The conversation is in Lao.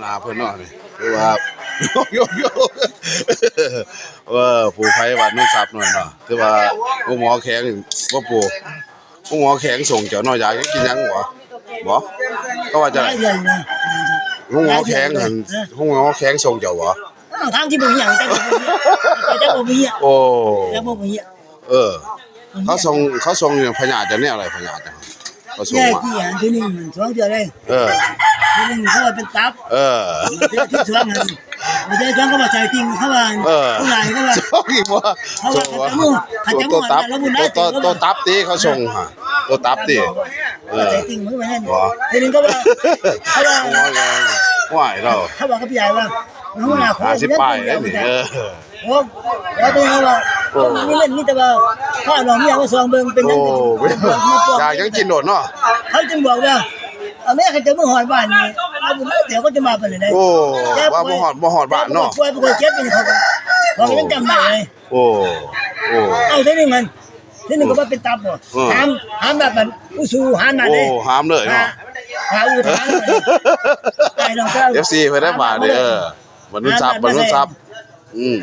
ໜ້າເພິ່ນເນາະນີ້ ຄືວ່າ ໂຍໂຍ ເອີ ປູໄພບ້ານໂນນຊັບໜ້ອຍເນາະ ຄືວ່າໂຮງໝໍແຂວງບໍ່ປູ ໂຮງໝໍແຂວງສົ່ງເຈົ້າເນາະ ຢາກກິນຫຍັງບໍ່? ບໍ່ ເຂົາວ່າຈັ່ງໃດ? ໂຮງໝໍແຂວງຫັ້ນ ໂຮງໝໍແຂວງສົ່ງເຈົ້າບໍ່? ທາງທີ່ບໍ່ມີຫຍັງ ແຕ່ບໍ່ມີ ແຕ່ບໍ່ມີ ໂອ້ ແຕ່ບໍ່ມີ ເອີ ເຂົາສົ່ງ ເຂົາສົ່ງພະຍາດຈະແນວໃດ ພະຍາດຈະ ເຂົາສົ່ງມາ ທີ່ອັນທີໜຶ່ງມັນສອງເທື່ອເດ້ ເອີ ທີໜຶ່ງເຂົາວ່າເປັນຕັບ ເອີ ເທື່ອທີສອງຫັ້ນ ເທື່ອທີສອງເຂົາວ່າໄສ້ຕິ່ງ ເຂົາວ່າ ເອີ ຜູ້ຫຼາຍເຂົາວ່າ ສ່ງອີກບໍ່? ເຂົາວ່າ ໂຕຕັບ ໂຕຕັບຕິເຂົາສົ່ງຫາ ໂຕຕັບຕິ ເອີ ໄສ້ຕິ່ງເຂົາວ່ານັ້ນ ທີໜຶ່ງເຂົາວ່າ ເຂົາວ່າ ໂອ້ຍ ເຂົາວ່າກັບຍາຍວ່າ ຫົວໜ້າ ຫ້າສິບປາຍເດ້ນີ້ ເອີ ໂອ້ ວ່າເປັນຫຍັງວ່າ ໂອ້ ບໍ່ມີເງິນ ມີແຕ່ວ່າພານ້ອງເມຍມາສ່ອງເບິ່ງ ເປັນຫຍັງ ໂອ້ ຢາກຫຍັງກິນໂລດເນາະ ເຂົາຈຶ່ງບອກວ່າ ເອົາແມ່ ຄັນເຈົ້າເມືອຮອດບ້ານນີ້ ເອົາບຸນເດີ ເຂົາຈະມາປານໃດ ໂອ້ ວ່າບໍ່ຮອດ ບໍ່ຮອດບ້ານເນາະ ປ່ວຍບໍ່ຄ່ອຍເຈັບນີ້ ເຂົາກໍ ເຂົາກໍຍັງຈຳໄດ້ເລີຍ ໂອ້ ໂອ້ ເອົາເທື່ອໜຶ່ງຫັ້ນ ເທື່ອໜຶ່ງກໍວ່າເປັນຕັບບໍ່ ເອີ ຖາມ ຖາມແບບນັ້ນ ອຸສູຫາມນັ້ນເດ້ ໂອ້ ຫາມເລີຍເນາະ ຫາ ຫາອຸຖາມ ເອັຟຊີເພິ່ນໄດ້ບາດນີ້ ເອີ ບັນນຸນຊັບ ບັນນຸນຊັບ ອືມ